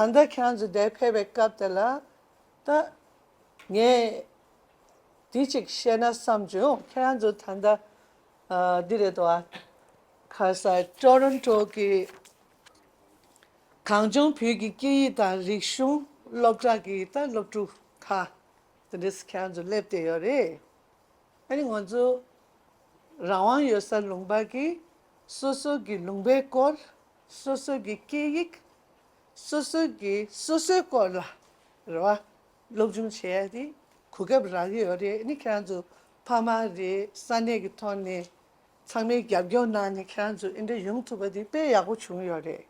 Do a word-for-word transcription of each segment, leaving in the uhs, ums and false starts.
ད་ལྟ་ཁྱེད་རང་ཚོ་འདིར་ཕེབས་པའི་སྐབས་དེ་ལ་ད་ངས་འདི་གཅིག་བཤད་ན་བསམ་བྱུང་། ཁྱེད་རང་ཚོ་ད་ལྟ་ཨ་འདི་རེད་དོ། ཨ་ག་ས་ཊོ་རོན་ཊོ་གི་གངས་ལྗོངས་བོད་ཀྱི་སྐད་ཡིག་དང་རིག་གཞུང་སློབ་གྲྭ་གི་ད་སློབ་ཕྲུག་ཁག་དེ་འདྲས་ཁྱེད་རང་ཚོ་སླེབས་བསྡད་ཡོད་རེད། ཨ་ནི་ང་ཚོ་རང་དབང་ཡོད་ས་ལུང་པ་གི་སོ་སོ་གི་ལུང་པའི་སྐོར། སོ་སོ་གི་སྐད་ཡིག་སོ་སོ་གི་སོ་སོའི་སྐོར་ལ་རེད་བ། སློབ་སྦྱོང་བྱེད་ཡ་དེ་གོ་སྐབས་རག་གི་ཡོད་རེད། ཨ་ནི་ཁྱེད་རང་ཚོ་ཕ་མ་རེད། ས་གནས་ཀྱི་ཐོག་ནས་ཚང་མས་རྒྱབ་སྐྱོར་གནང་ནས་ཁྱེད་རང་ཚོ་འདི་འདྲ་ཡོང་ཐུབ་པ་དེ་དཔེ་ཡག་པོ་བྱུང་ཡོད་རེད།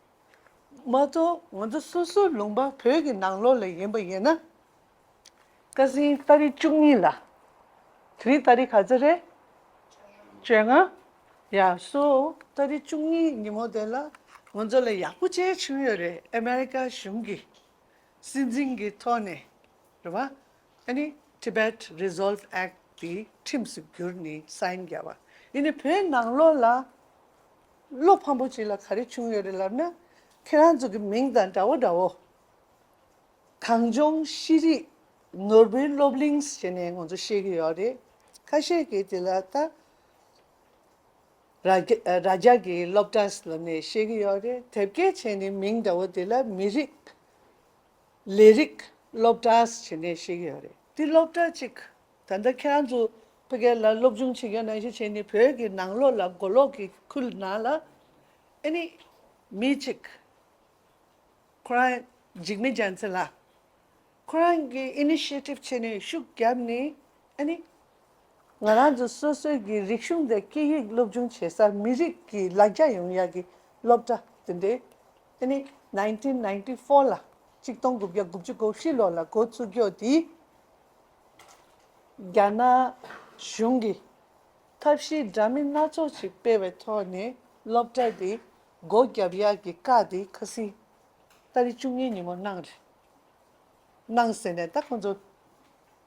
མ་གཏོགས་ང་ཚོ་སོ་སོའི་ལུང་པ་བོད་ཀྱི་ནང་ལོགས་ལ་ཡིན་པ་ཡིན་ན། ཁ་སང་ཏ་རིག་བཅུ་གཉིས་ལ། དེ་རིང་ཏ་རིག་ག་ཚོད་རེད། བཅོ་ལྔ། ཡ་སོ། ཏ་རིག་བཅུ་གཉིས་ཉིན་མོ་དེ་ལ་ང་ཚོ་ལ་ཡག་པོ་ཅིག་བྱུང་ཡོད་རེད། ཨ་མེ་རི་ཀ་གཞུང་གི་སྲིད་འཛིན་གྱི་ཐོག་ནས་རེད་བ། ཨ་ནི་Tibet Resolve Act དེ་ཁྲིམས་སུ་བསྒྱུར་ནས་སའིན་བརྒྱབ་པ་ཡིན་ནའི་བོད་ནང་ལོགས་ལ་བློ་ཕམ་པོ་ཅིག་ལ་ག་རེ་བྱུང་ཡོད་རེད་ལབ་ན། ཁྱེད་རང་ཚོ་གི་མིང་དང་འདྲ་བོ་འདྲ་བོ། གངས་ལྗོངས་ཤེས་རིག་ནོར་བུའི་སློབ་གླིང་ཟེར་ནས་ང་ཚོ་ཤེས་ཀྱི་ཡོད་རེད། ཁ་ཤས་ཀྱིས་དེ་ལ་ད་རྭ་རྒྱ་རྭ་རྒྱ་གི་སློབ་གྲྭ་ལབ་ནས་ཤེས་ཀྱི་ཡོད་རེད། དེབ་སྐྱེལ་བྱས་ནས་མིང་འདྲ་བོ་དེ་ལ་མི་རིགས་ལས་རིགས་སློབ་གྲྭ་ཟེར་ནས་ཤེས་ཀྱི་ཡོད་རེད། དེ་སློབ་གྲྭ་གཅིག་ད་ལྟ་ཁྱེད་རང་ཚོ་ཕ་གི་ལ་སློབ་སྦྱོང་བྱེད་མཁན་ནང་བཞིན་བྱས་ནས་བོད་ཀྱི་ནང་ལོགས་ལ་མགོ་ལོག་གི་ཁུལ་ནང་ལ་ཨ་ནི་མི་གཅིག་ཁོ་རང་འཇིགས་མེད་རྒྱལ་མཚན་ལགས། ཁོ་རང་གིས་ཨི་ནི་ཤི་ཡེ་ཊིབ་བྱས་ནས་ཤུགས་བརྒྱབ་ནས་ཨ་ནི་ང་རང་ཚོ་སོ་སོའི་གི་རིག་གཞུང་དང་སྐད་ཡིག་སློབ་སྦྱོང་བྱེད་སར་མི་རིགས་ཀྱི་ལ་རྒྱ་ཡོང་ཡག་གི་སློབ་གྲྭ་དེ་འདྲའི་ཨ་ནི་ནའིན་ཊིན་ནའིན་ཊི་ཕོར་ལ། གཅིག་སྟོང་དགུ་བརྒྱ་དགུ་བཅུ་གོ་བཞི་ལོ་ལ་འགོ་ཚུགས་རྒྱུ་དེ། རྒྱ་ནག་གཞུང་གིས་ཐབས་ཤེས་འདྲ་མིན་སྣ་ཚོགས་ཤིག་སྤེལ་བའི་ཐོག་ནས་སློབ་གྲྭ་འདི་སྒོ་བརྒྱབ་ཡག་གི་བཀའ་འདི་ཁ་སང་ཏ་རིག་བཅུ་གཉིས་ཉིན་མོ་གནང་རེད། གནང་ཟེར་ནས་ད་ཁོང་ཚོ་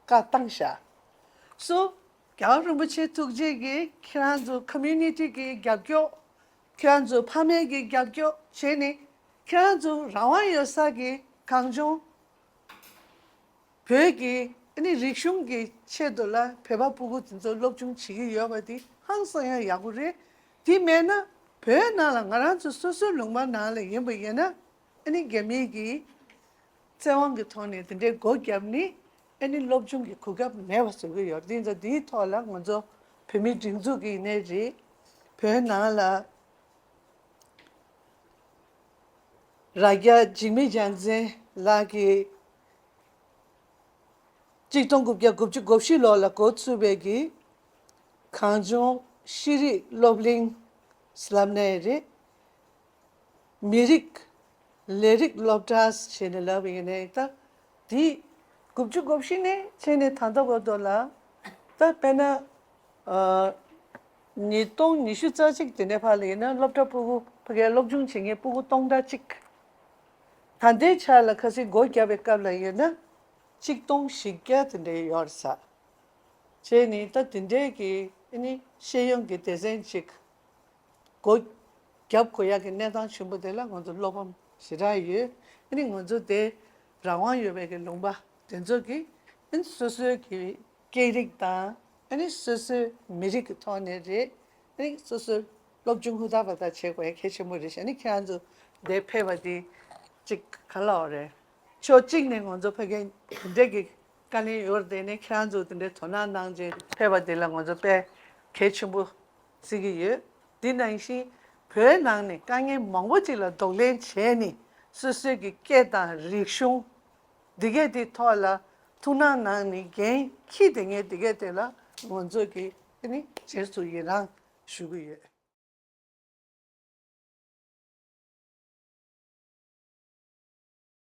བཀའ་བཏང་བཞག་སོ། རྒྱལ་བ་རིན་པོ་ཆེ་ཐུགས་རྗེ་གིས་ཁྱེད་རང་ཚོ་ཀོ་མུ་ནི་ཊི་གི་རྒྱབ་སྐྱོར། ཁྱེད་རང་ཚོ་ཕ་མའི་གི་རྒྱབ་སྐྱོར་བྱས་ནས་ཁྱེད་རང་ཚོ་རང་དབང་ཡོད་ས་གི་གངས་ལྗོངས་བོད་ཀྱི་ཨ་ནི་རིག་གཞུང་གི་ཆེད་དུ་ལ་བོད་པ་སྤུ་གུ་དེ་ཚོ་སློབ་སྦྱོང་བྱེད་ཀྱི་ཡོད་པ་དེ་ཧང་སང་ཡང་ཡག་པོ་རེད། དེ་མེད་ན་བོད་ནང་ལ་ང་རང་ཚོ་སོ་སོའི་ལུང་པ་ནང་ལ་ཡིན་པ་ཡིན་ན་ཨ་ནི་རྒྱ་མིའི་གི་བཙན་དབང་གི་ཐོག་ནས་དེ་འདྲའི་སྒོ་བརྒྱབ་ནས་ཨ་ནི་སློབ་སྦྱོང་གི་གོ་སྐབས་མེད་པ་བཟོ་གི་ཡོད། དེ་ཚོ་དེའི་ཐོག་ལ་ང་ཚོ་བོད་མིའི་སྒྲིག་འཛུགས་ཀྱི་ཡིན་ནའི་རེད། བོད་ནང་ལ་རྭ་རྒྱ་འཇིགས་མེད་རྒྱལ་མཚན་ལགས་ཀྱིས་གཅིག་སྟོང་དགུ་བརྒྱ་དགུ་བཅུ་གོ་བཞི་ལོ་ལ་འགོ་ཚུགས་པའི་གི་གངས་ལྗོངས་ཤེས་རིག་སློབ་གླིང་ལབ་ནའི་རེད། མི་རིགས་ལས་རིགས་སློབ་གྲྭ་ཞེས་ནས་ལབ་ཡིན་ནའི་ད་དེ་དགུ་བཅུ་གོ་བཞི་ནས་བྱས་ནས་ད་ལྟ་བར་དུ་ལ་ད་དཔེར་ན་ཨ་ཉིས་སྟོང་ཉི་ཤུ་རྩ་གཅིག་དེ་ནས་ཕར་ལ་ཡིན་ན་སློབ་གྲྭ་སྤུ་གུ་ཕ་གིའི་སློབ་སྦྱོང་བྱེད་མཁན་སྤུ་གུ་སྟོང་ཕྲག་གཅིག་ད་ལྟའི་ཆ་ལ་ཁ་སང་སྒོ་བརྒྱབ་པའི་སྐབས་ལ་ཡིན་ན་གཅིག་སྟོང་བཞི་བརྒྱ་དེ་འདྲའི་ཡོད་རེད་ས། བྱས་ནས་ད་དེ་འདྲའི་གི་ཨ་ནི་ཤེས་ཡོན་གྱི་སྡེ་ཚན་ཅིག་སྒོ་བརྒྱབ་དགོས་ཡག་གི་གནས་སྟངས་ཆེན་པོ་དེ་ལ་ང་ཚོ་བློ་ཕམ་ཞེ་དྲག་ཡོད། ཨ་ནི་ང་ཚོ་དེ་རང་དབང་ཡོད་པའི་གི་ལུང་པ་དེ་ཚོ་གི་ཨ་ནི་སོ་སོའི་གི་སྐད་རིགས་དང་ཨ་ནི་སོ་སོའི་མི་རིགས་ཀྱི་ཐོག་ནས་རེད། ཨ་ནི་སོ་སོའི་སློབ་སྦྱོང་ཧུར་ཐག་པ་ཐག་བྱེད་དགོས་ཡ་གལ་ཆེན་པོ་རེད་ཤག་ཨ་ནི་ཁྱེད་རང་ཚོ་འདིར་ཕེབས་པ་འདི་གཅིག་ག་ལབ་དགོས་རེད། ཕྱོགས་གཅིག་ནས་ང་ཚོ་ཕ་གིར་དེ་འདྲའི་གི་དཀའ་ངལ་ཡོད་རེད་དེ་ནས་ཁྱེད་རང་ཚོ་དེ་འདྲའི་དོ་སྣང་གནང་བྱས་ཕེབས་པ་འདི་ལ་ང་ཚོ་དཔེ་གལ་ཆེན་པོ་བརྩི་གི་ཡོད། འདི་ནང་བཞིན་བོད་ནང་ནས་དཀའ་ངལ་མང་པོ་ཅིག་ལ་གདོང་ལེན་བྱས་ནས་སོ་སོའི་གི་སྐད་དང་རིག་གཞུང་འདི་གའི་དེ་ཐོག་ལ་ཐུགས་སྣང་གནང་ནས་འགན་འཁྱེར་བསྡད་མཁན་འདི་གའི་དེ་ལ་ང་ཚོ་གི་ཨ་ནི་རྗེས་སུ་ཡི་རང་ཞུ་གི་ཡོད།